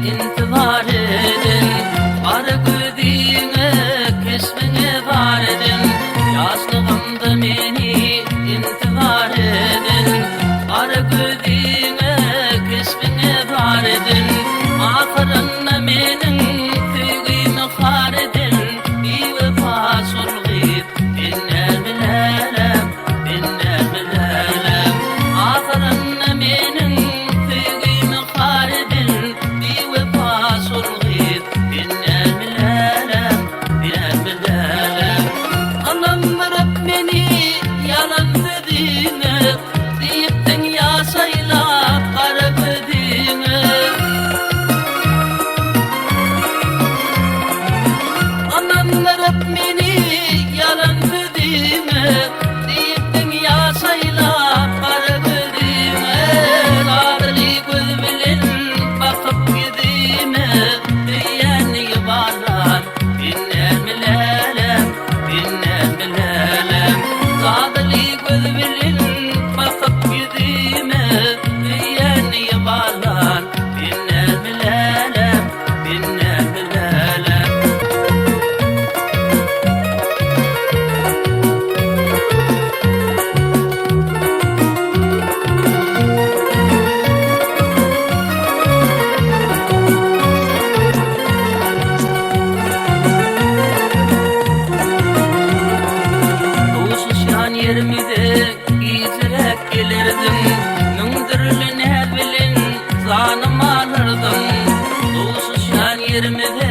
intizar eden Gara gözüňe keşbiňe zar eden Ýaşlygymda meni intizar eden Gara gözüňe keşbiňe zar eden Ahyrynda meniň söýgimi har eden Biwepa şol gyz sen näme lälem Sen näme lälem Ahyrynda meniň söýgimi har eden Biwepa şol gyz sen näme lälem Näme lälem Ynandyryp meni ýalan sözüňe Diýipdiň ýaşaýlap gara gözüňe Ynandyryp meni ýalan sözüňe Diýipdiň ýaşaýlap gara gözüňe Razyly göz bilen bakyp ýüzüme Söýýänligi barlan sen näme lälem Sen näme lälem Razyly göz bilen bakyp ýüzüme Söýýänligi barlan sen näme lälem Sen näme lälem. Duşuşýan ýerimize gijiräk gelerdiň, Müň dürli näz bilen janym alardyň. Duşuşýan ýerimize.